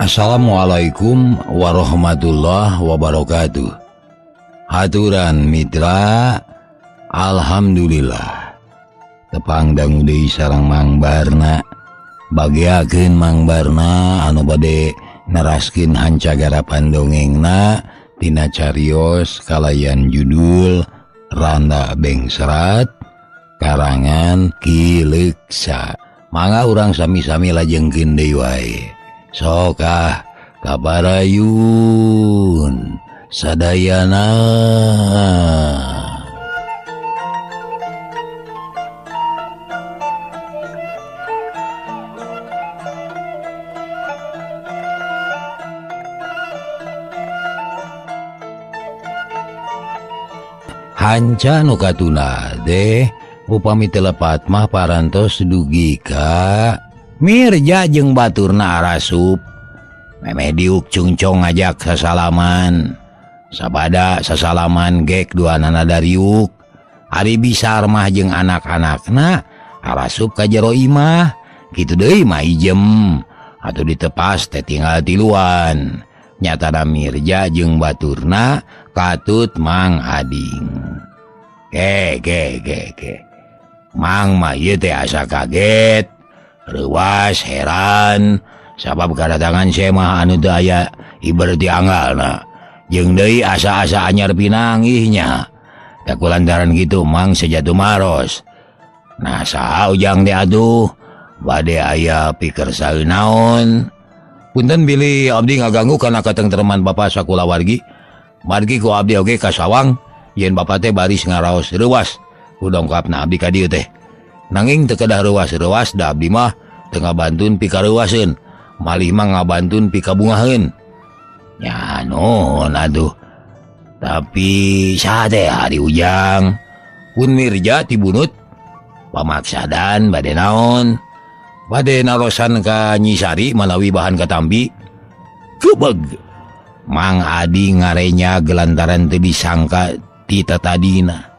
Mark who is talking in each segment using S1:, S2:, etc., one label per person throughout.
S1: Assalamualaikum warahmatullahi wabarakatuh. Haturan mitra, alhamdulillah tepang dangu deui sareng Mang Barna. Bagiakeun Mang Barna anu bade neraskeun hancagarapan dongengna tina carios kalayan judul Randa Bengsrat karangan Ki Leuksa. Mangga urang sami-sami lajengkeun deui wae. Sokah kabarayun sadayana. Hanca nu katuna teh upami teu lepat mah parantos dugi ka Mirja jeung baturna arasup. Memeh diuk cungcong ngajak sasalaman. Sabada sasalaman gek duanana dariuk. Ari Bisar mah jeung anak-anakna arasup ka jero imah. Kitu deui mah ijem. Atuh ditepas teh tinggal tiluan. Nyatana Mirja jeung baturna katut Mang Ading. Ke ke ke ke. Mang mah ieu teh asa kaget. Reuwas heran sabab kadatangan semah anu teu aya ibar ti anggalna jeung deui asa-asa anyar pinanggihnya. Da kulantaran kitu Mang sejatu maros. Nah saha ujang teh atuh bade aya pikersa naon. Punten bilih abdi ngaganggu kana katengtreman bapa sakulawargi. Margi ku abdi oge kasawang yen bapa teh baris ngaraos reuwas. Ku dongkapna abdi ka dieu teh. Nanging teu kedah reuwas-reuwas da abdi mah teu ngabantun pikareuwaseun, malih mah ngabantun pikabungaheun. Nya nuhun atuh. Tapi saha teh ari ujang? Pun Mirja tibunut pamaksadan bade naon? Bade narosan ka Nyi Sari manawi bahan katambi. Kebeg. Mang Adi ngarenya gelantaran teu disangka ti tatadina.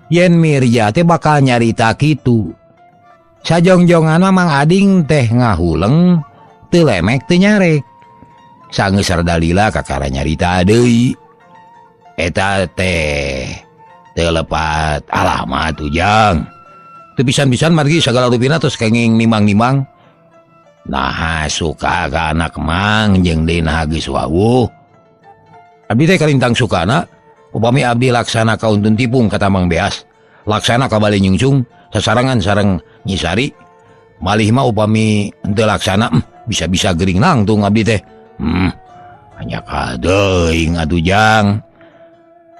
S1: Yen Mirja teh bakal nyarita kitu. Sajongjongan mah Mang Ading teh ngahuleng teu lemek teu nyarek. Sanggeus sardalila kakara nyarita deui. Eta teh teu lepat alamat ujang. Teu pisan-pisan margi sagala rupina tos kenging nimang-nimang. Nah suka ka anak Mang jeung deui naha geus wawuh. Abdi teh kalintang sukana upami abdi laksana kauntun tipung ka Tambang Beas, laksana ka Bali Nyungcung sasarangan sareng Nyi Sari. Malih mah upami henteu laksana bisa-bisa gering nangtung abdi teh. Hanya kadeuing atuh jang.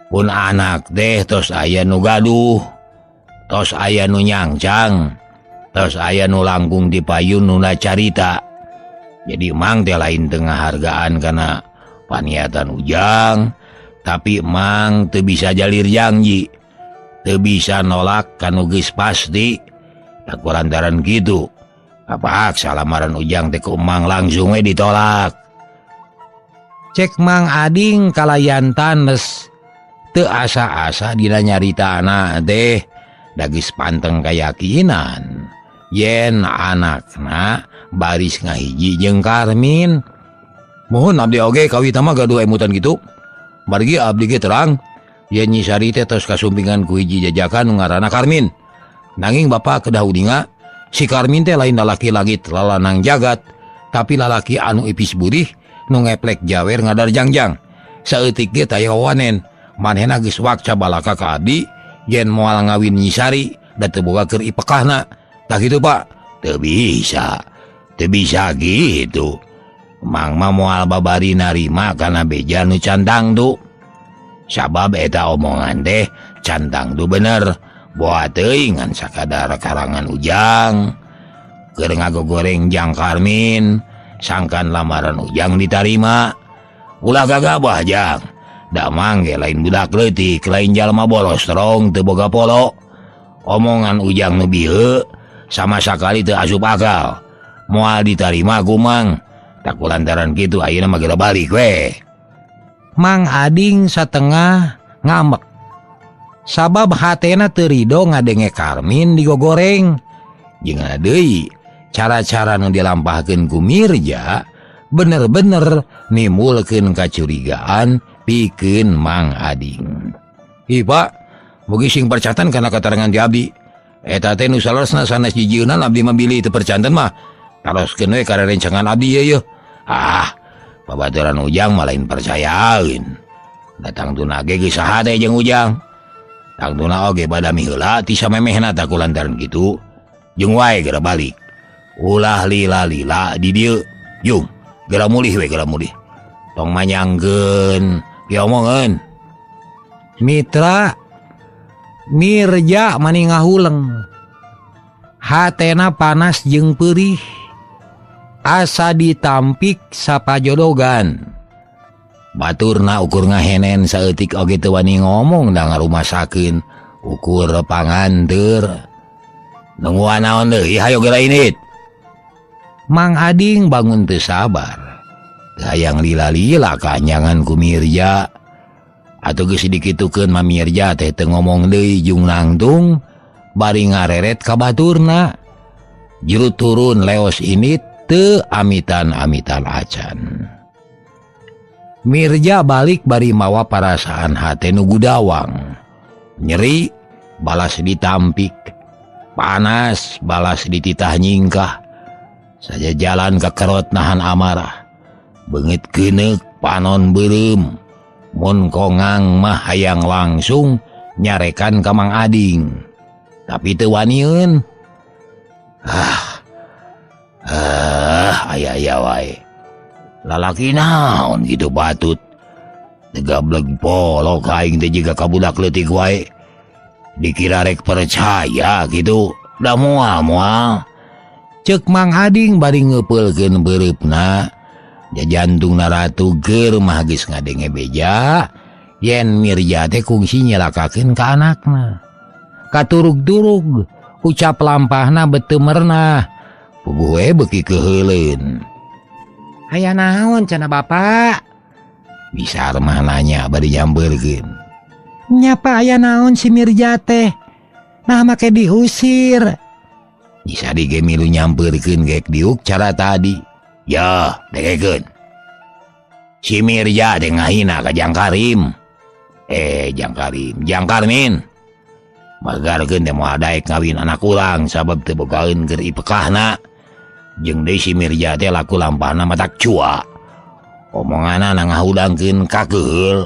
S1: Pun anak teh tos aya nu gaduh, tos aya nu nyangcang, tos aya nu langkung di payun nu carita. Jadi Mang teh lain teu ngahargaan kana paniatan ujang. Tapi Mang teu bisa jalir janji, teu bisa nolak kanu geus pasti. Tak kulantaran kitu kapaksa lamaran ujang teh ku Mang langsung we ditolak. Cek Mang Ading kalayan tanes teu asa-asa dina nyaritana teh da geus panteng kayakinan yen anakna baris ngahiji jeung Karmin. Mohon abdi oge kawita mah gaduh emutan kitu. Margi abdi ge terang yen Nyi Sari teh tos kasumpingan ku hiji jajakan nu ngaranna Karmin. Nanging bapa kedah uninga si Karmin teh lain lalaki langit lalanang jagat, tapi lalaki anu ipis burih nu ngeplek jawer ngadar jangjang. Saeutik ge taya wanen, manehna geus wakca balaka ka abdi yen moal ngawin Nyi Sari da teu boga keur ipekahna. Tah kitu Pak, teu bisa. Teu bisa gitu. Mang mah moal babari narima kana beja nu cantang du. Sabab eta omongan teh cantang du bener. Boa teuing ngan sakadar karangan ujang. Keur ngagogoreng jang Karmin, sangkan lamaran ujang ditarima. Ulah gagabah jang. Da Mang ge lain budak leutik, lain jalma bolos terong teu boga polo. Omongan ujang nu bieu sama sakali teu asup akal. Moal ditarima ku Mang. Tak kulantaran kitu ayeuna mah geura balik we. Mang Ading satengah ngambek. Sabab hatena teu rido ngadenge Karmin digogoreng. Jeung deui cara-cara nu dilampahkeun ku Mirja Bener-bener nimbulkeun kacurigaan pikeun Mang Ading. Ih Pak, mugi sing percatan kana katarangan ti abdi. Eta teh nu saleresna sanes jijieunan abdi mah bilih teu percanten mah. Taroskeun we ka rerencangan abdi ye yeuh. Ah, babaturan Ujang mah lain percayaeun. Datang tuna ge geus saha teh jeung Ujang. Tangtuna oge badami heula ti samemehna tah kulantaran kitu. Jeung wae geura balik. Ulah lila-lila di dieu. Jung, geura mulih we geura mulih. Tong manyangkeun diomongeun. Mitra Mirja mani ngahuleng. Hatena panas jeung peurih. Asa ditampik sapajodogan. Baturna ukur ngahenen saeutik oge teu wani ngomong da ngarumasakeun ukur panganteur. Nungguan naon deui hayo geura indit. Mang Ading bangun teu sabar. Hayang lila-lila kanyangan ku Mirja. Atuh geus dikitukeun ma Mirja teh teu ngomong deui jeung nangtung bari ngareret ka baturna. Juru turun leos indit teu amitan-amitan acan. Mirja balik bari mawa parasaan hate nu gudawang. Nyeri balas ditampik, panas balas dititah nyingkah. Saja jalan kekerot nahan amarah. Beungit keuneuk panon beureum. Mun kongang mah hayang langsung nyarekan ka Mang Ading. Tapi teu wanieun. Aya-aya wae. Lalaki naon gitu batut. Tegableg polok aing teh jiga ka budak leutik wae. Dikira rek percaya gitu. Da moal-moal. Ceuk Mang Ading bari ngeupeulkeun beureupna. Jajantungna ratu geur mah geus ngadenge beja yen Mirja teh kungsi nyelakakeun ka anakna. Katurug-turug ucap lampahna beteu merenah. Puguh we beuki keuheuleun. Aya naon cenah Bapak? Bisa mah nanya bari nyampeurkeun. Nyapa aya naon si Mirja teh? Nah make diusir. Bisa dige milu nyampeurkeun gek diuk cara tadi. Ya, dengekeun. Si Mirja teh ngahina ka Jang Karim. Jang Karim, Jang Karmin. Magarkeun teh moal daek ngawin anak urang sabab teu bogaeun keur ipekahna. Jeung deui si Mirja teh laku lampahna matak cua. Omonganna ngahudangkeun ka keuheul.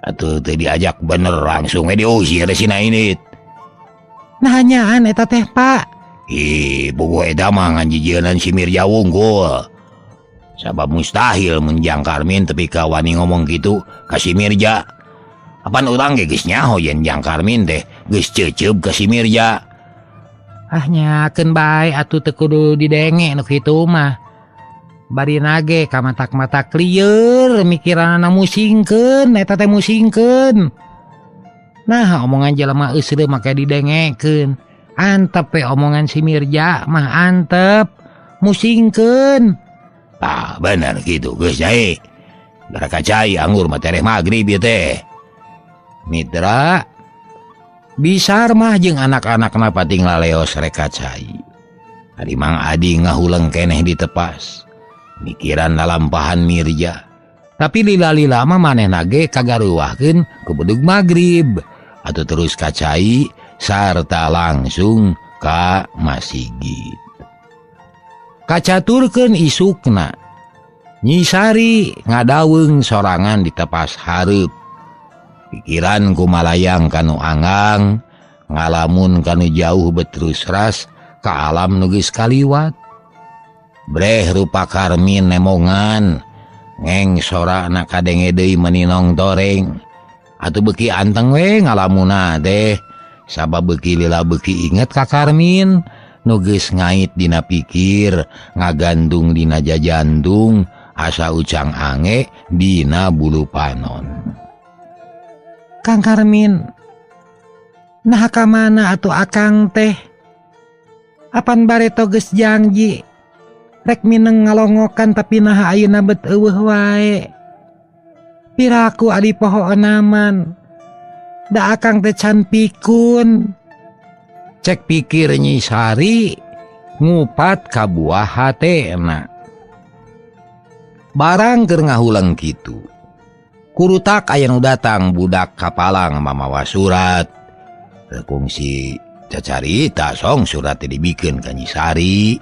S1: Atuh teu diajak bener langsung we diusir sina indit. Nah nyaan eta teh, Pak. Ih, buku eta mah ngan jijieunnan si Mirja wungkul. Sabab mustahil mun Jang Karmin tepi ka wani ngomong kitu ka si Mirja. Apan urang ge geus nyaho yen Jang Karmin teh geus ceuceub ka si Mirja. Ah nyakeun bae atuh teu kudu didenge nu kitu mah. Bari nage ka matak-matak lieur mikiranana musingkeun eta teh musingkeun. Nah omongan jelema euseureum make didengekeun. Antep we omongan si Mirja mah antep musingkeun. Ah bener kitu geus cai. Gara kacai anggur mah tereh magrib ieu teh. Mitra Bisar mah jeung anak-anakna pating laleos rek kacai. Ari Mang Adi ngahuleng keneh ditepas. Mikiran lalampahan Mirja. Tapi lila-lila mah manehna ge kagaruwahkeun ku bedug magrib atuh terus kacai sarta langsung ka masigit. Kacaturkeun isukna. Nyi Sari ngadaweung sorangan ditepas hareup. Pikiran kumalayang kanu anggang, ngalamun kanu jauh beterus ras ka alam nu geus kaliwat. Breh rupa Karmin nemongan, ngeng sorana kadenge deui meninong toreng. Atuh beuki anteng we ngalamuna teh. Sabab beuki lila beuki inget ka Karmin nu geus ngait dina pikir, ngagantung dina jajantung, asa ucang ange dina bulu panon. Kang Karmin, nah ka mana atuh akang teh? Apan bareto geus janji rek mineng ngalongokan tapi naha ayeuna bet eueuh wae. Piraku adi poho onaman. Da akang teh can pikun. Cek pikir Nyi Sari ngupat ka buah hatena. Barang keur ngahuleng kitu. Kurutak aya nu datang budak kapalang mamawa surat. Kungsi cacarita song surat teh dibikeun ka Nyi Sari.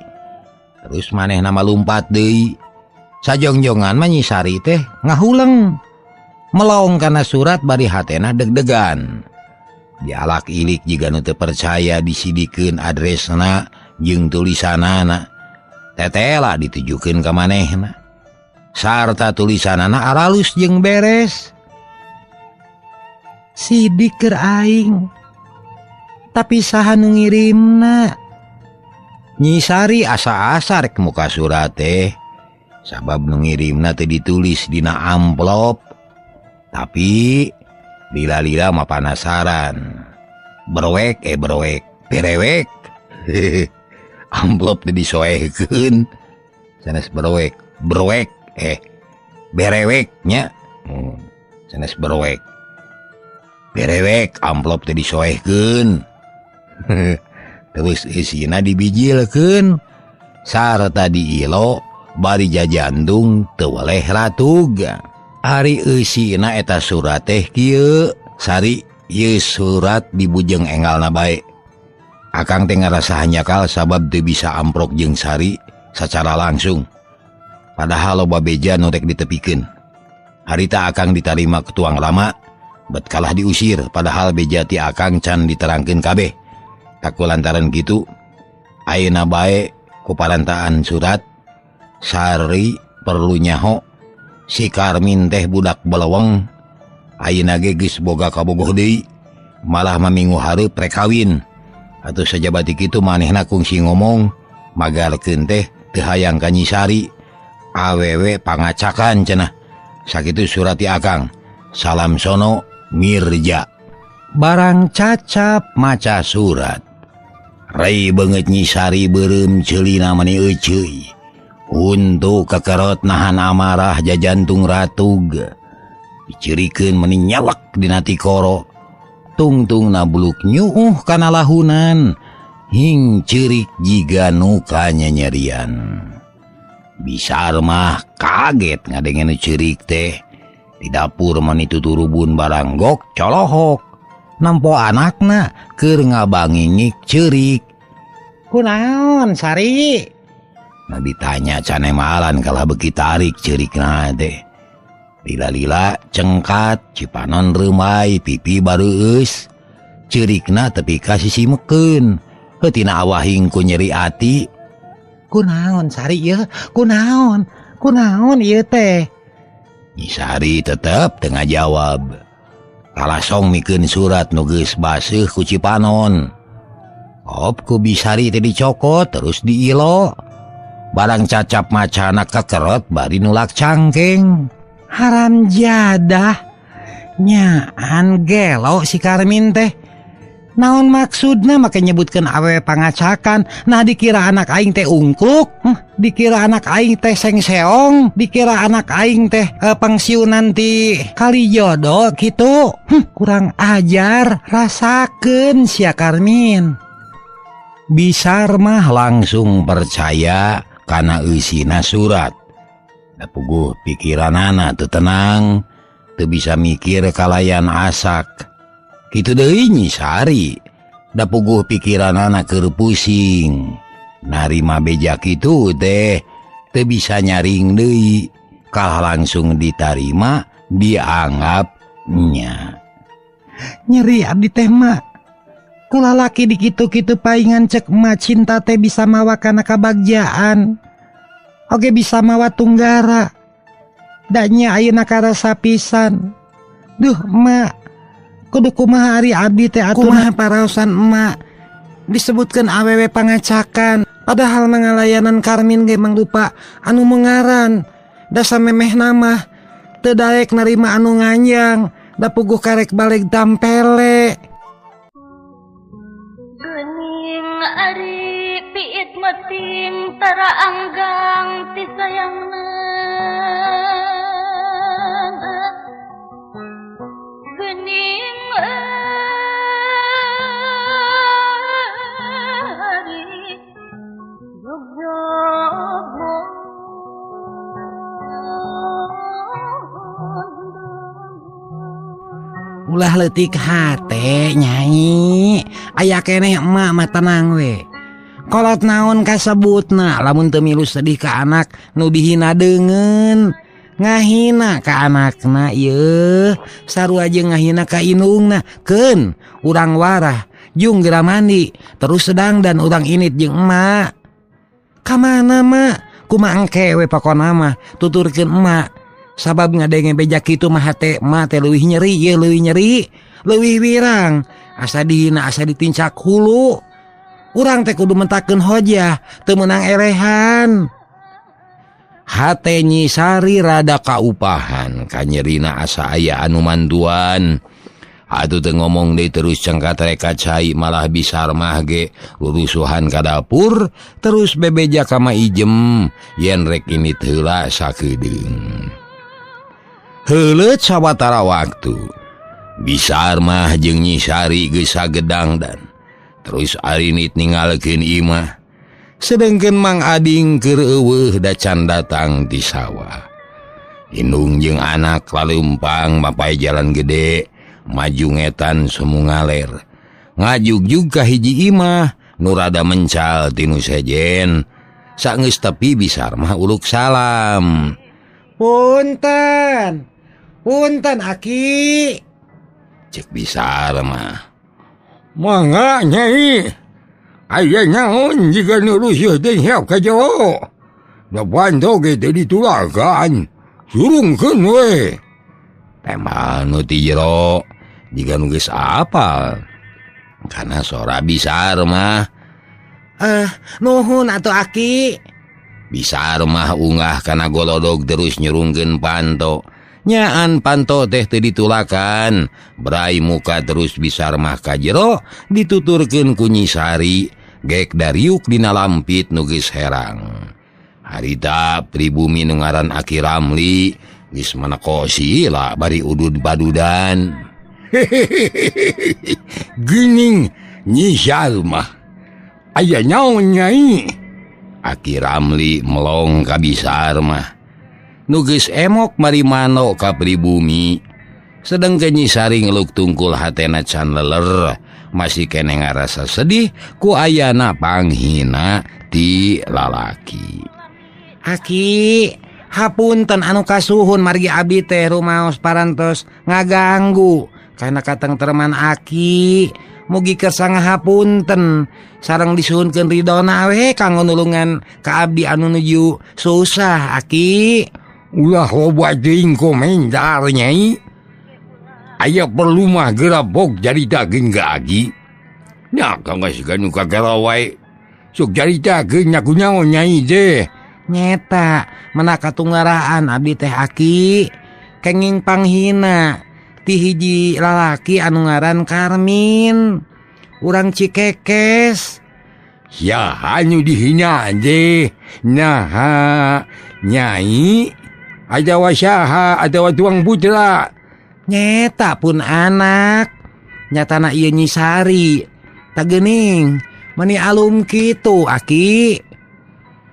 S1: Terus manehna malumpat deui. Sajongjongan mah Nyi Sari teh ngahuleng. Melong kana surat bari hatena deg-degan. Dialak ilik jiga nu teu percaya disidikeun adresna jeung tulisanana. Tetela ditujukeun ka manehna. Sarta tulisanana aralus jeung beres. Sidik keur aing. Tapi saha nu ngirimna? Nyi Sari asa-asa rek muka surat teh. Sabab nu ngirimna teh ditulis dina amplop. Tapi lila-lila mah panasaran. Berwek berwek, berewek. Amplop teh disoehkeun. Sanes berwek, berwek berewek nya. Sanes berwek. Berewek amplop teh disoehkeun. Terus isina dibijilkeun. Sarta diilo bari jajantung teu weleh ratug. Ari eusina eta surat teh kieu, Sari ieu surat dibujeng engalna bae. Akang teh ngarasa hanyakal sabab teu bisa amprok jeung Sari sacara langsung. Padahal loba beja nu rek ditepikeun. Harita akang ditarima ke tuang lama, bet kalah diusir padahal beja ti akang can diterangkeun kabeh. Taku lantaran kitu, ayeuna bae ku parantaan surat Sari perlu nyaho si Karmin teh budak beleweng. Ayeuna ge geus boga kabogoh deui, malah maminggu hareup rek kawin. Atuh sajabati kitu manehna kungsi ngomong magarkeun teh teu hayang ka Nyi Sari. Awewe pangacakan cenah. Sakitu surat ti akang. Salam sono Mirja. Barang cacap maca surat. Rei beungeut Nyi Sari beureum ceulina mani euceuy. Untuk kekerot nahan amarah jajantung ratug. Dicirikeun meni nyelek dina tikoro. Tungtung nabuluk nyuuh kana lahunan. Hing ceurik jiga nu kanyanyerian. Bisar mah kaget ngadenge nu ceurik teh. Di dapur meni tuturubun baranggok colohok. Nampo anakna keur ngabangingik ceurik. Kunaon Sari? Nah ditanya cane malan kalah beki tarik ceurikna teh. Lila-lila cengkat cipanon reumai pipi bareueus. Ceurikna tepi ka sisi mekeun. Heutina awahing ku nyeri ati. Kunaon Sari ieu? Kunaon? Kunaon ieu teh? Nyi Sari tetep teu ngajawab. Kalasong mikeun surat nu geus baseuh ku cipanon. Op ku Bisari teh dicokot terus diilo. Barang cacap macana kekerot bari nulak cangkeng. Haram jadah. Nyaan gelo si Karmin teh. Naon maksudna make nyebutkeun awewe pangacakan. Nah dikira anak aing teh ungkluk, dikira anak aing teh sengseong, dikira anak aing teh pengsiunan ti Kalijodo kitu. Kurang ajar, rasakeun sia Karmin. Bisar mah langsung percaya kana eusina surat. Da puguh pikiranana teu tenang, teu bisa mikir kalayan asak. Kitu deui Nyi Sari, da puguh pikiranana keur pusing. Narima beja kitu teh teu bisa nyaring deui, kalah langsung ditarima dianggap nya. Nyeri abdi teh mak. Kula laki dikitu-kitu paingan cek emak cinta teh bisa mawa kana kabagjaan. Oge bisa mawa tunggara. Danya ayeuna karasa pisan. Duh emak, kudu kumaha ari abdi teh atuh kumaha paraosan emak. Disebutkeun awewe pangacakan, padahal mangalayanan Karmin ge mangrupa anu mengaran. Da samemehna mah teu daek narima anu nganjang, da puguh karek balik tampele.
S2: Geuning ari piit meting tara anggang ti sayangna. Geuning ari jogjog.
S1: Ulah leutik hate Nyai, aya keneh emak mah tenang we. Kolot naon kasebutna lamun teu milu sedih ka anak nu dihina deungeun. Ngahina ka anakna ieu sarua jeung ngahina ka indungna. Keun urang warah jung geura mandi terus sedang dan urang init jeung emak. Ka mana mak? Kumaha engke we pokona mah tuturkeun emak. Sabab ngadenge beja kitu mah hate emak teh leuwih nyeri ieu leuwih nyeri, leuwih wirang. Asa dihina asa ditincak hulu. Urang teh kudu mentakeun hojah teu meunang erehan. Hate Nyi Sari rada kaupahan kanyerina asa aya anu manduan. Atuh teu ngomong deui terus cengkat reka cai malah bisar mah ge lurusuhan ka dapur terus bebeja ka Ma Ijem yen rek init heula sakedeung. Heuleut sawatara waktu bisar mah jeung Nyi Sari geus sagedang dan terus arinit ningalkeun imah. Sedengkeun Mang Ading keur eueuh da can datang ti sawah. Indung jeung anak laleumpang mapai jalan gede maju ngetan semu ngaler. Ngajugjug ka hiji imah nu rada mencal tinu sejen. Sageus tepi bisar mah uluk salam. Punten. Punten aki. Cek bisar mah.
S3: Mangga Nyai. Aya naon jiga nu rusuh teh siap ka jero. Da banto ge teu ditulakan. Surungkeun we.
S1: Tembal nu ti jero jiga nu geus apal. Kana sora bisar mah. Nuhun atuh aki. Bisar mah ungah kana golodog terus nyurungkeun panto. Nyaan panto teh teu ditulakan. Brai muka terus bisar mah ka jero dituturkeun ku Nyi Sari. Gek dariuk dina lampit nu geus herang. Harita pribumi nu ngaran Aki Ramli geus maneko sila bari udud badudan.
S3: Geuning Nyi Sari mah. Aya naon Nyai?
S1: Aki Ramli melong ka bisar mah. Nu geus emok mari mano ka pribumi. Sedengkeun Nyi Sari ngeluk tungkul hatena can leler, masih keneh ngarasa sedih ku ayana panghina ti lalaki. Aki, hapunten anu kasuhun margi abi teh rumaos parantos ngaganggu kana katengtreman aki. Mugi kersa ngahapunten sareng disuhunkeun ridona we kanggo nulungan ka abdi anu nuju susah aki.
S3: Ulah loba teuing komentar Nyai. Aya perlu mah gerabok jadi daging ka aki. Nya kang geus ganu kagara wae. Sok jadi daging nya kunaon Nyai teh.
S1: Nyeta menak katunggaraan abdi teh aki kenging panghina ti hiji lalaki anu ngaran Karmin urang Cikekes.
S3: Ya anu dihina teh. Naha Nyai atawa saha atawa tuang putra.
S1: Nyeta pun anak nyatana ieu Nyi Sari tageuning meni alum kitu aki.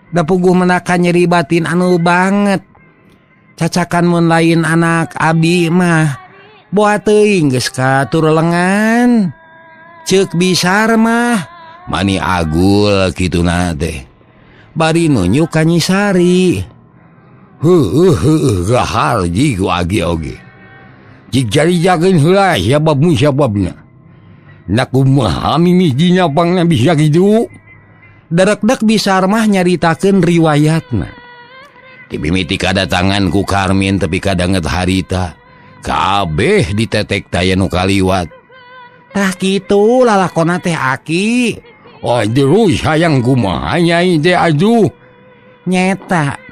S1: Da puguh menakan nyeri batin anu banget. Cacakan mun lain anak abdi mah boa teuing geus katur lengan. Ceuk bisar mah mani agul kituna teh. Bari nunjuk ka Nyi Sari.
S3: Heueuh heueuh gahar ji ku agi oge. Jik jari-jakeun heula sabab musababna. Na kumaha mimih dina pangna bisa kitu.
S1: Darekdek bisar mah nyaritakeun riwayatna. Ti mimiti kadatangan ku Karmin tepi kadanget harita. Kabeh ditetek taya nu kaliwat. Tah kitu lalakona teh aki.
S3: Oh terus hayang kumaha Nyai teh aduh.
S1: Nyeta.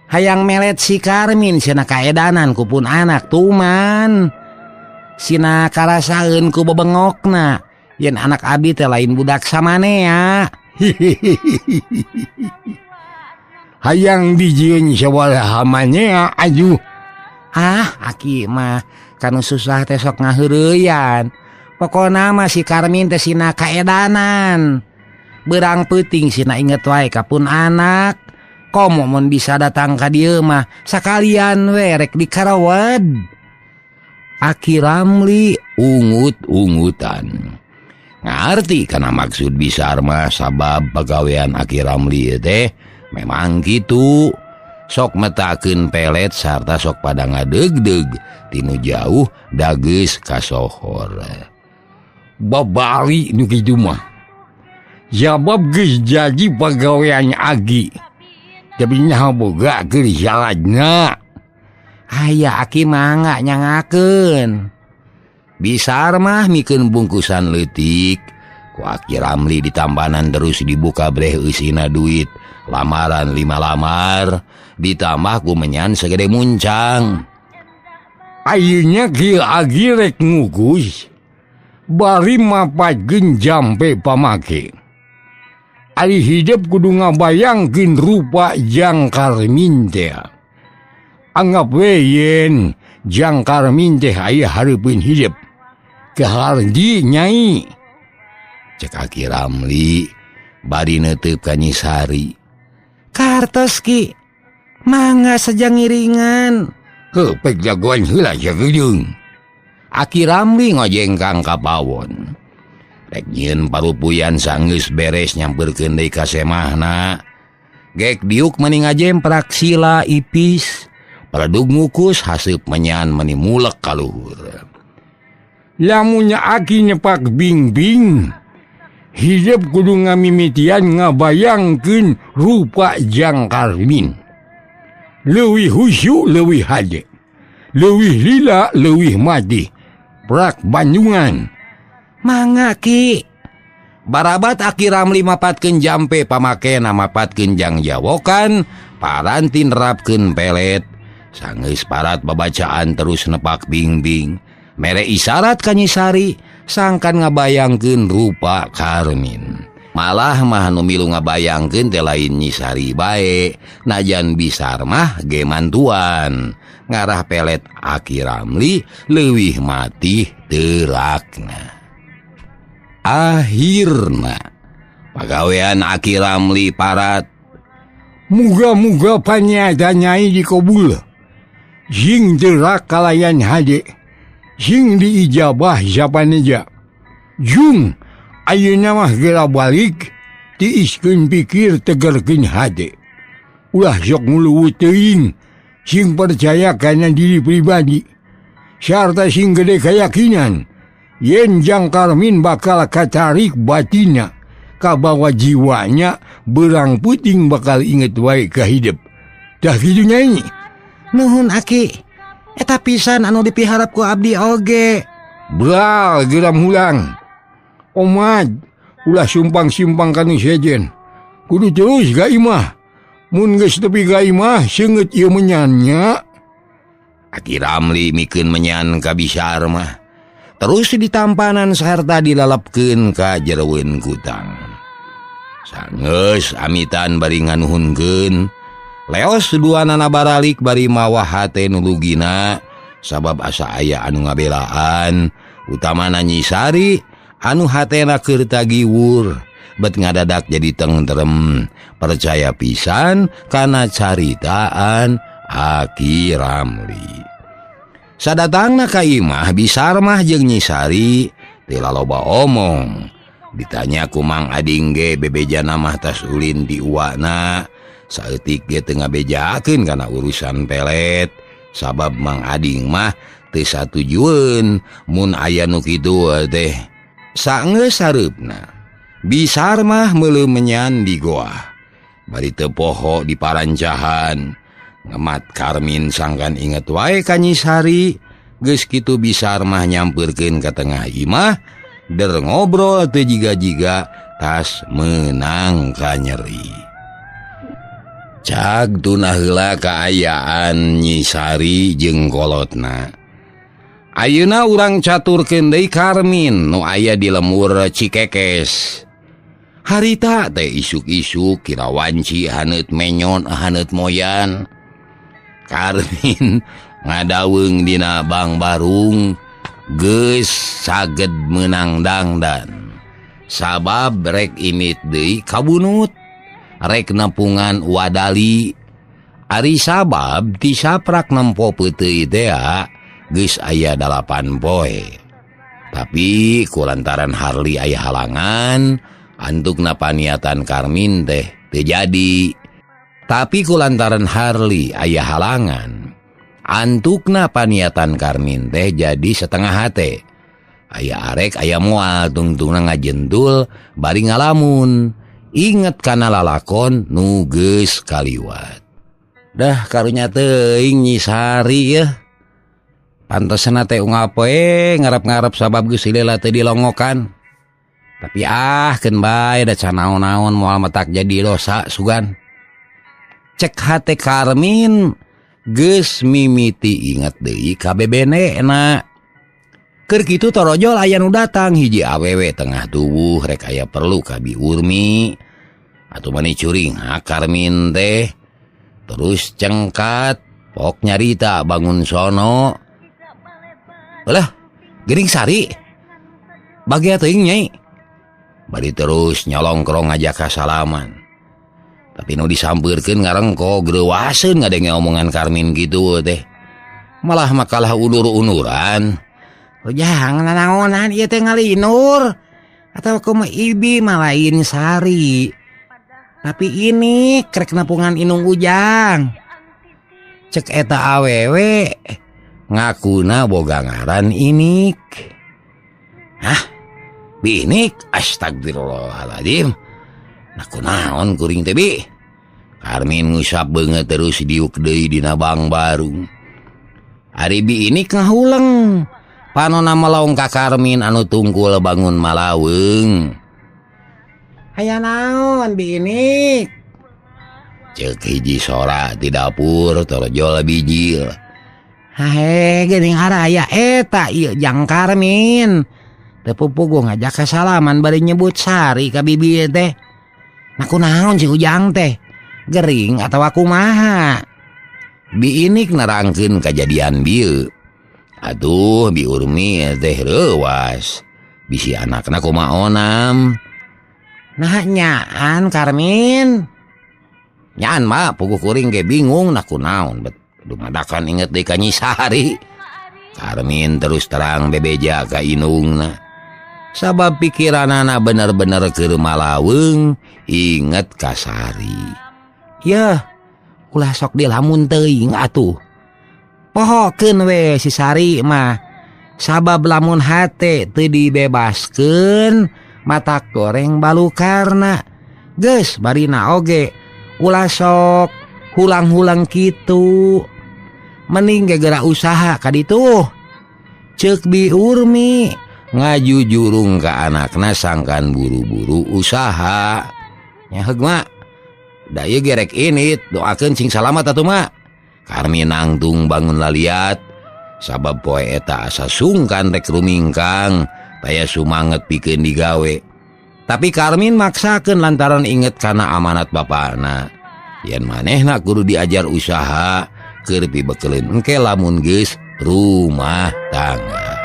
S1: Hayang melet si Karmin sina kaedanan ku pun anak tuman. Sina karasaeun ku bebengokna. Yen anak abi teh lain budak samanea.
S3: Hayang dijieun sabaraha manea aduh.
S1: Ah aki mah kanu susah teh sok ngaheureyan. Pokona mah si Karmin teh sina kaedanan. Berang peuting sina inget wae ka pun anak. Komo mun bisa datang ka dieu mah sakalian we rek dikarawed. Aki Ramli ungut-ungutan. Ngarti kana maksud Bisar mah sabab pagawean Aki Ramli teh memang gitu. Sok metakeun pelet sarta sok pada ngadegdeg tinu jauh dageus kasohor.
S3: Babari nu kitu mah. Jabab geus jadi pagawean Agi. Tapi nyaho boga keur saladna.
S1: Aya Aki mangga nyangakeun. Bisar mah mikeun bungkusan leutik. Ku Aki Ramli ditambanan terus dibuka breh eusina duit. Lamaran 5 lamar ditambah ku menyan segede muncang.
S3: Ayeuna kieu Agi rek ngukus. Bari mapatkeun jampe pamake. Ari hidup kudu ngabayangkeun rupa Jang Karmin teh. Anggap we yen Jang Karmin teh aya hareupeun hidup. Kehardi nyai.
S1: Cek Aki Ramli bari neuteup ka Nyi Sari. Kartos ki mangga saja ngiringan.
S3: Heuh pek jagoan heula sagedeung.
S1: Aki Ramli ngojengkang ka pawon. Rek nyieun parupuyan sanggeus beres nyamperkeun deui ka semahna. Gek diuk meni ngajemprak sila ipis. Paredug ngukus haseup menyan meni mulek ka luhur.
S3: Lamunnya Aki nyepak bingbing, hidup kudu ngamimitian ngabayangkeun rupa Jang Karmin. Leuwih husu leuwih hade, leuwih lila leuwih mati. Prak Bandungan.
S1: Mangga Ki. Barabat Aki Ramli mapatkeun jampe pamakena mapatkeun jang jawokan, paranti nerapkeun pelet. Sanggeus parat babacaan terus nepak bingbing. Mere isyarat ka Nyi Sari sangkan ngabayangkeun rupa Karmin. Malah mah nu milu ngabayangkeun teh lain Nyi Sari bae, najan Bisar mah ge mantuan. Ngarah pelet Aki Ramli leuwih mati teurakna. Akhirna pagawean Aki Ramli parat.
S3: Muga-muga panyada nyai dikabul. Jing terak kalayan hade. Jing diijabah sapaneja. Jung ayeuna mah geura balik tiiskeun pikir tegerkeun hade. Ulah sok nguluwut teuing. Sing percaya kana diri pribadi. Sarta sing gede keyakinan yen Jang Karmin bakal katarik batina kabawa jiwanya berang puting bakal inget wae ka hidup. Tah kitu nyai.
S1: Nuhun Aki. Eta pisan anu dipiharap ku abdi oge.
S3: Bral geram hulang. Omad ulah sumpang-simpang kanu sejen. Kudu terus ga imah. Mun geus tepi ga imah seungeut ieu menyannya.
S1: Aki Ramli mikeun menyan ka Bisar mah. Terus ditampanan sarta dilalapkeun ka jeroeun kutang. Sanggeus amitan bari nganuhunkeun. Leos duanana baralik bari mawa hate nu lugina sabab asa aya anu ngabelaan utamana Nyi Sari anu hatena keur tagiwur bet ngadadak jadi tentrem percaya pisan kana caritaan Aki Ramli. Sadatangna ka imah Bisar mah jeung Nyi Sari teu laloba omong. Ditanya ku Mang Ading ge bebejana mah tas ulin di uwana. Saeutik ge teu ngabejakeun kana urusan pelet sabab Mang Ading mah teu satujueun mun aya nu kitu teh. Saenggeus sareupna Bisar mah meuleuh menyan di goa. Bari teu poho di parancahan. Ngemat Karmin sangkan inget wae ka Nyi Sari. Geus kitu Bisar mah nyampeurkeun ka tengah imah der ngobrol teu jiga-jiga tas meunang ka nyeri. Cag tunah heula kaayaan Nyi Sari jeung kolotna. Ayeuna urang caturkeun deui Karmin nu aya di lemur Cikekes. Harita teh isuk-isuk kira wanci haneut menyon haneut moyan. Karmin ngadaweung dina bang barung geus saged meunang dangdan. Sabab rek imit deui kabunut. Rek nepungan wadali. Ari sabab tisaprak nempo peuteuy tea Geus aya 8 poe. Tapi kulantaran Harley aya halangan, antukna paniatan Karmin teh teu jadi. Tapi kulantaran Harley aya halangan, antukna paniatan Karmin teh jadi setengah hate. Aya arek aya moal tungtungna ngajentul bari ngalamun. Inget kana lalakon nu geus kaliwat. Dah karunya teuing Nyi Sari yeuh. Pantesna teh unggal poe ngarep-ngarep sabab geus lila teu dilongokan. Tapi ah keun bae da can naon-naon moal matak jadi dosa sugan. Cek hate Karmin geus mimiti inget deui ka bebene na. Keur kitu torojol aya nu datang hiji awewe tengah tubuh rek aya perlu ka Bi Urmi. Atuh mani curing ha Karmin teh. Terus cengkat pok nyarita bangun sono. Alah, geuning Sari. Bagia teuing nyai. Bari terus nyolongkrong ngajak kasalaman. Tapi nu disampeurkeun ngarengko greuwaseun ngadenge omongan Karmin kitu teh. Malah makalah unur-unuran. Ujang nanaonan ieu teh ngalinur. Atawa kumaha ibi mah lain Sari. Tapi ini krek nepungan inung Ujang. Cek eta awewe ngakuna boga ngaran Inik. Hah? Bi Inik? Astagfirullahaladzim. Nah kunaon kuring teh bi? Karmin ngusap beungeut terus diuk deui dina bang barung. Ari Bi Inik ngahuleng. Panona melong ka Karmin anu tungkul bangun malaweung. Aya naon Bi Inik? Ceuk hiji sora di dapur torojol bijil. Hae geuning araya eta ieu jang Karmin. Teu pupuguh ngajak kasalaman bari nyebut Sari ka bibi teh. Nah kunaon si Ujang teh? Gering atawa kumaha? Bi Inik nerangkeun kajadian bieu. Aduh Bi Urmi teh reuwas. Bisi anakna kumaha onam. Nah nyaan Karmin. Nyaan mah puguh kuring ge bingung nah kunaon bet dumadakan inget deui ka Nyi Sari. Karmin terus terang bebeja ka inungna. Sabab pikiranana bener-bener keur malaweung inget ka Sari. Yeuh, ulah sok dilamun teuing atuh. Pohokeun we si Sari mah. Sabab lamun hate teu dibebaskeun matak goreng balukarna. Geus barina oge ulah sok hulang-hulang kitu. Mending gegera usaha ka ditu. Ceuk Bi Urmi ngajujurung ka anakna sangkan buru-buru usaha. Nya heug mak. Da ieu gerek init doakeun sing salamat atuh mak. Karmin nangtung bangun laliat sabab poe eta asa sungkan rek rumingkang taya sumanget pikeun digawe. Tapi Karmin maksakeun lantaran inget kana amanat bapana. Yen manehna kudu diajar usaha keur pibekeleun engke lamun geus rumah tangga.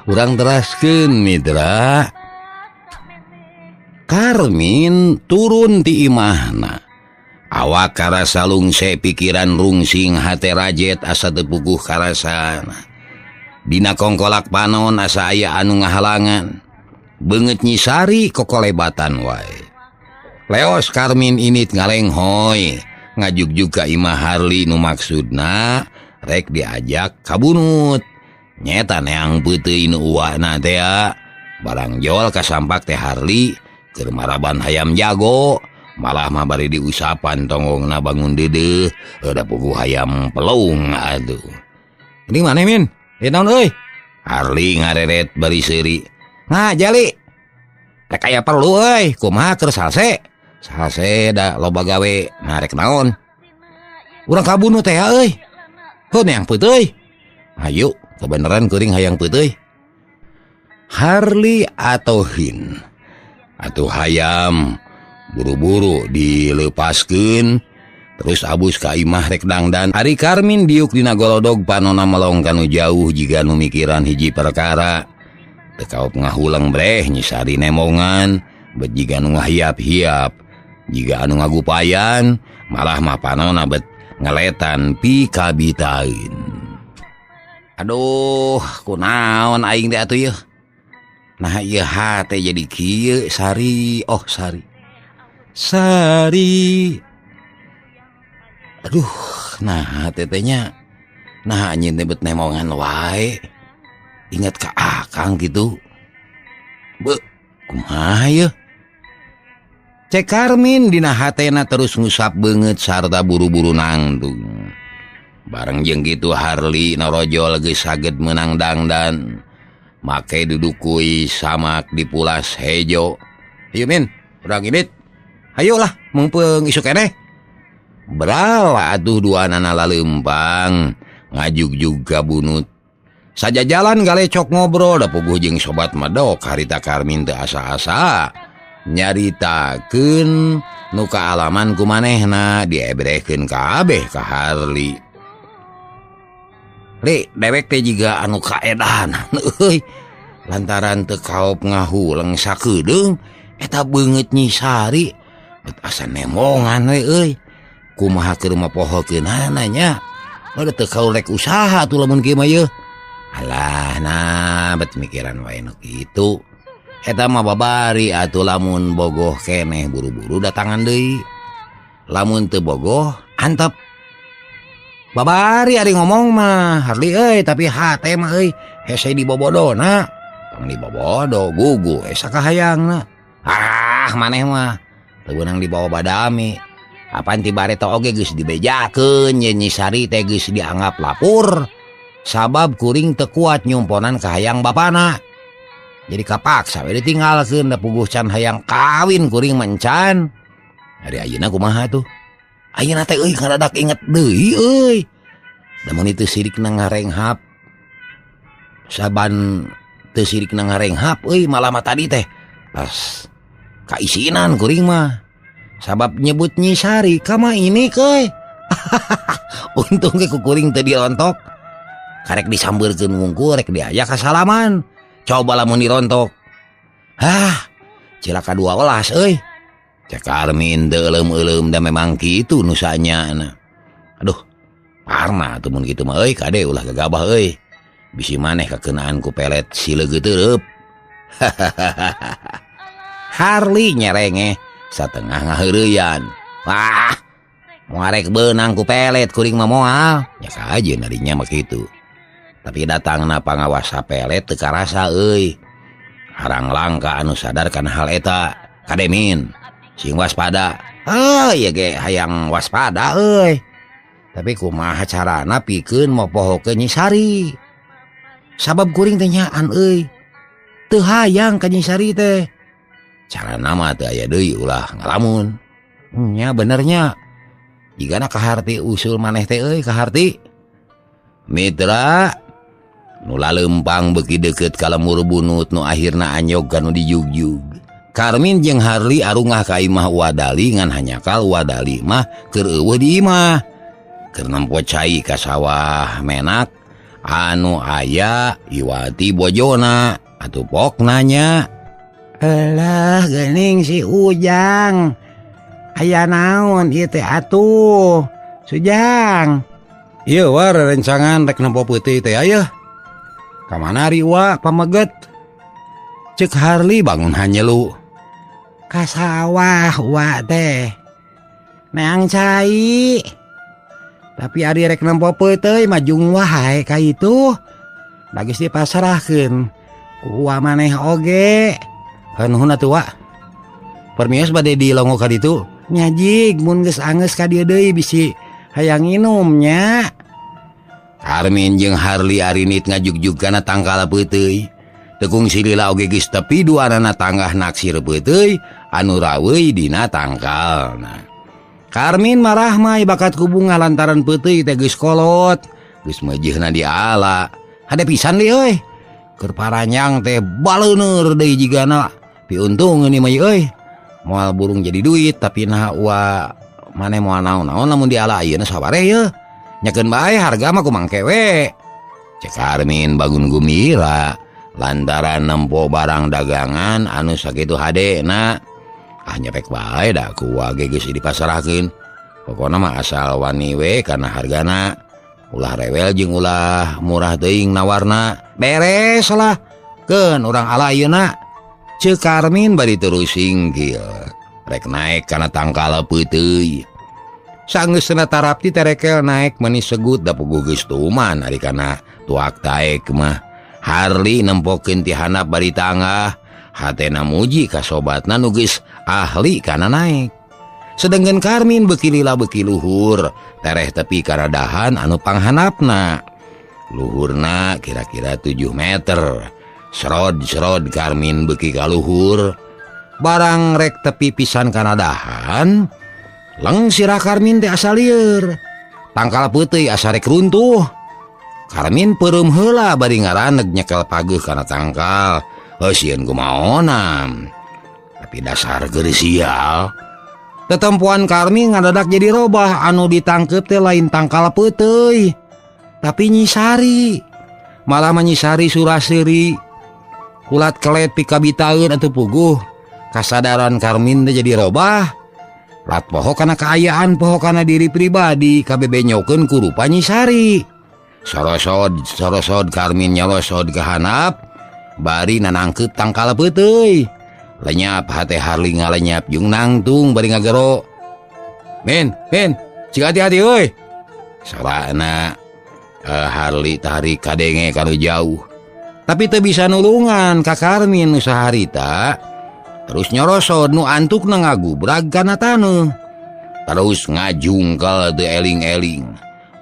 S1: Urang teraskeun mitra. Karmin turun ti imahna. Awak karasa lungse pikiran rungsing hate rajet asa teu puguh karasana. Dina kongkolak panon asa aya anu ngahalangan. Beungeut Nyi Sari kokolebatan wae. Leos Karmin init ngalenghoy ngajugjug ka imah Harley nu maksudna rek diajak kabunut. Nyeta neang peuteui nu uwana teh barang jol kasampak teh Harley keur maraban hayam jago malah mah bari diusapan tonggongna bangun deudeuh da puguh hayam pelung atuh. Ini maneh Min? Naon euy? Harley ngareret bari seuri. Nah jali. Rek aya perlu euy, kumaha keur salse? Salse da loba gawe, nah rek naon? Urang kabunuh teh euy. Heuh neang peuteuy. Hayu, kebeneran kuring hayang peuteuy. Harley atau Hin atuh hayam buru-buru dilepaskeun terus abus ka imah rek dangdan. Ari Karmin diuk dina golodog panona melong kanu jauh jiga nu mikiran hiji perkara. Teu kaop ngahulang breh Nyi Sari nemongan bet jiga nu ngahiap-hiap jiga anu ngagupayan malah mah panona bet ngeletan pikabitaeun. Aduh, kunaon aing teh atuh yeuh. Nah ieu hate jadi kieu Sari, oh Sari. Sari. Aduh, nah tetehnya nah anjeun teh bet nemongan wae. Ingat ka akang gitu. Be, kumaha yeuh? Cek Karmin dina hatena terus ngusap beungeut sarta buru-buru nangtung. Bareng jeung kitu Harley norojol geus saged meunang dangdan. Make duduk kui samak di pulas hejo. Hayu Min, urang indit. Hayolah mungpeung isuk keneh. Brala atuh duanana laleumpang ngajugjug ka bunut. Sajajalan galecok ngobrol da puguh jeung sobat medok harita Karmin teu asa-asa. Nyaritakeun nu kaalaman ku manehna diebrekeun kabeh ka Harley. Li, dewek teh jiga anu kaedanan euy. Lantaran teu kaop ngahuleng sakedeung eta beungeut Nyi Sari bet asa nemongan we euy. Kumaha keur mapohokeunana nya. Udah teu kaulek usaha atuh lamun kieu mah yeuh. Alah nah bet mikiran wae nu kitu. Eta mah babari atuh lamun bogoh keneh buru-buru datangan deui. Lamun teu bogoh antep. Babari ari ngomong mah Harley euy, tapi hate mah euy hese dibobodona. Tong dibobodo gugu esa kahayangna. Ah maneh mah teu beunang dibawa badami. Apan ti bareto oge geus dibejakeun ye Nyi Sari teh geus dianggap lapur. Sabab kuring teu kuat nyumponan kahayang bapana. Jadi kapaksa we ditinggalkeun da puguh can hayang kawin kuring mencan. Ari ayeuna kumaha tuh? Ayeuna teh euy ngadadak inget deui euy. Da mun teu sirikna ngarenghap. Saban teu sirikna ngarenghap euy malah mah tadi teh pas kaisinan kuring mah. Sabab nyebut Nyi Sari kama ini keuy. Untung ge ku kuring teu dirontok. Karek disambeurkeun wungkul rek diajak kasalaman. Coba lamun dirontok. Hah, cilaka 12 euy. Cek Karmin teu euleum-euleum da memang kitu nusanya. Aduh, parna atuh mun kitu mah euy kade ulah gagabah euy. Bisi maneh kakeunaan ku pelet si leugeut teureub. Harley nyerengeh satengah ngaheureyan. Wah, moarek beunang ku pelet kuring mah moal. Nya kajeun arinya mah kitu. Tapi datangna pangawasa pelet teu karasa euy. Harang langka anu sadar kana hal eta. Kade Min, sing waspada. Heuh, ieu ge hayang waspada euy. Tapi kumaha carana pikeun mopohokeun Nyi Sari. Sabab kuring teh nyaan euy. Teu hayang ka Nyi Sari teh. Carana mah teu aya deui ulah ngalamun. Nya benernya. Jigana kaharti usul maneh teh euy kaharti. Mitra nu laleumpang beuki deukeut ka lemur bunut nu akhirna anyog kanu dijugjug. Karmin jeung Harley arungah ka imah Wadali ngan hanyakal Wadali mah keur eueuh di imah. Keur nempo cai ka sawah menak anu aya Iwati bojona atuh pokna nya. Elah geuning si Ujang. Aya naon ieu teh atuh? Sujang. Ieu war rencangan rek nempo peuti teh aya. Ka mana ari wa pameget? Cek Harley bangun hanyelu. Ka sawah wa teh. Neang cai. Tapi ari rek nempo peuteuy majung wae ka itu. Bagis dipasrahkeun ku uwa maneh oge. Nuhun atuh wa. Permios bade dilongo ka ditu. Nyajig mun geus angeus ka dieu deui bisi hayang nginum nya. Karmin jeung Harley arinit ngajugjug kana tangkal peuteuy. Tekung silila oge geus tepi duanana tanggah naksir peuteuy anu raweuy dina tangkalna. Karmin marah mah bakat ku bunga lantaran peuteuy teh geus kolot. Geus meujeuhna diala. Hade pisan deui euy. Keur paranyang teh baleuneur deui jigana. Piuntung ini mah euy. Moal burung jadi duit tapi nah wa maneh moal naon-naon lamun diala ayeuna sawareh yeuh. Nyakeun bae harga mah kumangke we. Cek Karmin bangun gumira lantaran nempo barang dagangan anu sakitu hadena. Ah nyepek bae da ku wage geus dipasarahkeun. Pokona mah asal wani we kana hargana. Ulah rewel jeung ulah murah teuing nawarna. Beres lah. Keun urang ala ayeuna. Ceuk Karmin bari terus singkil. Rek naek kana tangkal peuteuy. Sanggeusna tarapti terekel naek meuni segut da puguh geus tuman ari kana tuak taek mah. Harli nempokeun ti handap bari tangah. Hatena muji ka sobatna nu geus ahli kana naek. Sedengkeun Karmin beuki lila beuki luhur, tereh tepi kana dahan anu panghanapna. Luhurna kira-kira 7 meter. Serod-serod Karmin beuki ka luhur. Barang rek tepi pisan kana dahan, leng sirah Karmin teh asa lieur. Tangkal peuteuy asa rek runtuh. Karmin peureum heula bari ngaraneg nyekel pageuh kana tangkal. Heuh sieun kumaonam. Tapi dasar keur sial. Tetempuan Karmin ngadadak jadi robah anu ditangkep teh lain tangkal peuteuy, tapi Nyisari. Malah menyisari suraseri. Kulat kelet pikabitaeun atuh puguh. Kasadaran Karmin teh jadi robah. Lat poho kana kaayaan poho kana diri pribadi kabebenyokeun ku rupa Nyisari. Sorosod sorosod Karmin nyolosod ka handap bari nanangkeup tangkal peuteuy. Lenyap hate Harli ngalenyap jeung nangtung bari ngagero. Min, min, cik hati-hati euy. Sorana Harli tarik kadenge kanu jauh. Tapi teu bisa nulungan ka Karmin nu saharita. Terus nyorosod nu antukna ngagubrag kana taneuh. Terus ngajungkel teu eling-eling.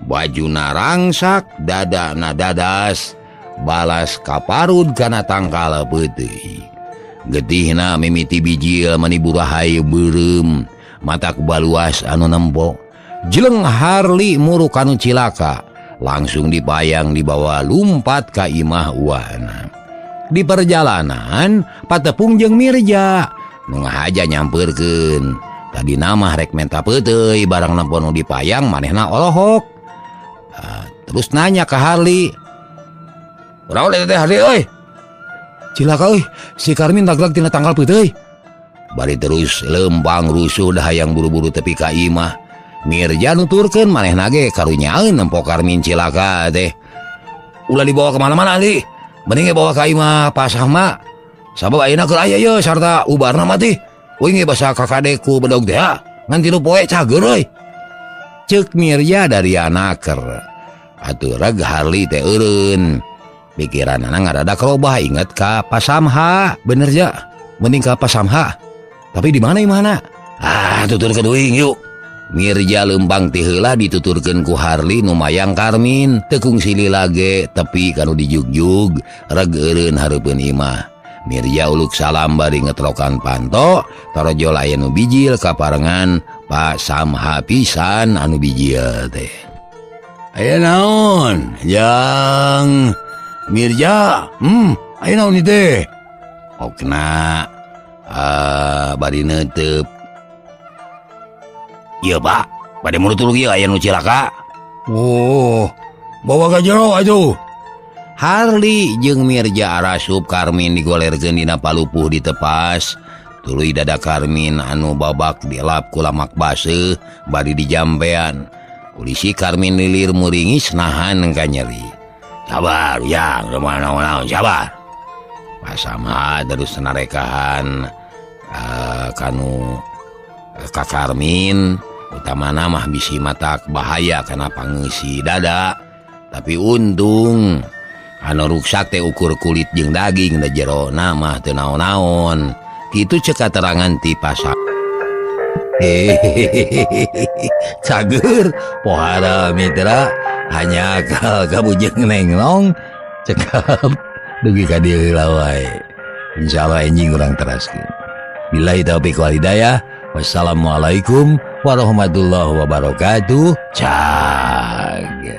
S1: Bajuna rangsak, dadana dadas, balas kaparud kana tangkal peuteuy. Getihna mimiti bijil mani burahay beureum, matak baluas anu nempo. Jeleng Harli muruk kanu cilaka, langsung dipayang dibawa lumpat ka imah uana. Di perjalanan patepung jeung Mirja nu ngahaja nyampeurkeun. Tadi mah rek menta peuteuy barang nempo nu dipayang manehna olohok. Terus nanya ke Harli. "Kunaon eta teh Harli euy?" "Cilaka euy, si Karmin daglag tina tangkal peuteuy." Bari terus lempang rusuh dah hayang buru-buru tepi ka imah. Mirja nuturkeun manehna ge karunyaeun nempo Karmin cilaka teh. "Ulah dibawa ka mana-mana Ali. Mending ge bawa ka imah Pasahma. Sabab ayeuna keur aya ye sarta ubarna mah teh. Uing ge basa kakade ku bedog teh ha. Ngan tilu poe cager euy." Ceuk Mirja dari anaker. Atuh reg Harli teh eureun. Pikiranana ngadadak robah inget ka Pasamha. Bener ja, mending ka Pasamha. Tapi di mana imahna? Ah, tuturkeun uing yuk. Mirja lempang ti heula dituturkeun ku Harli nu mayang Karmin. Teu kungsi lila ge tepi kanu dijugjug reg eureun hareupeun imah. Mirja uluk salam bari ngetrokan panto, torojol aya nu bijil kaparengan Pasamha pisan anu bijil teh. Aya naon? Jang Mirja, ayo naon teh? Okna, bari neuteup. Ieu Pak, bade murutur ieu aya nu cilaka.
S3: Oh, bawa ka jero atuh.
S1: Harli jeung Mirja arasup Karmin digolerkeun dina palupuh ditepas. Tuluy dada Karmin anu babak dilap ku lamak baseuh bari dijampean. Polisi Karmin lilir muringis nahan ka nyeri. Sabar yang naon-naon sabar. Pasama terus narekahan kanu ka Karmin utamana mah bisi matak bahaya kana pangeusi dada. Tapi untung anu ruksak teh ukur kulit jeung daging da jerona mah teu naon-naon. Kitu ceuk katerangan ti pasar. Cager pohara mitra hanya akal kabujeng nenglong cekap dugi ka dieu heula wae. Insyaallah enjing urang teraskeun. Billahi taufik wal hidayah. Wassalamualaikum warahmatullahi wabarakatuh. Cag.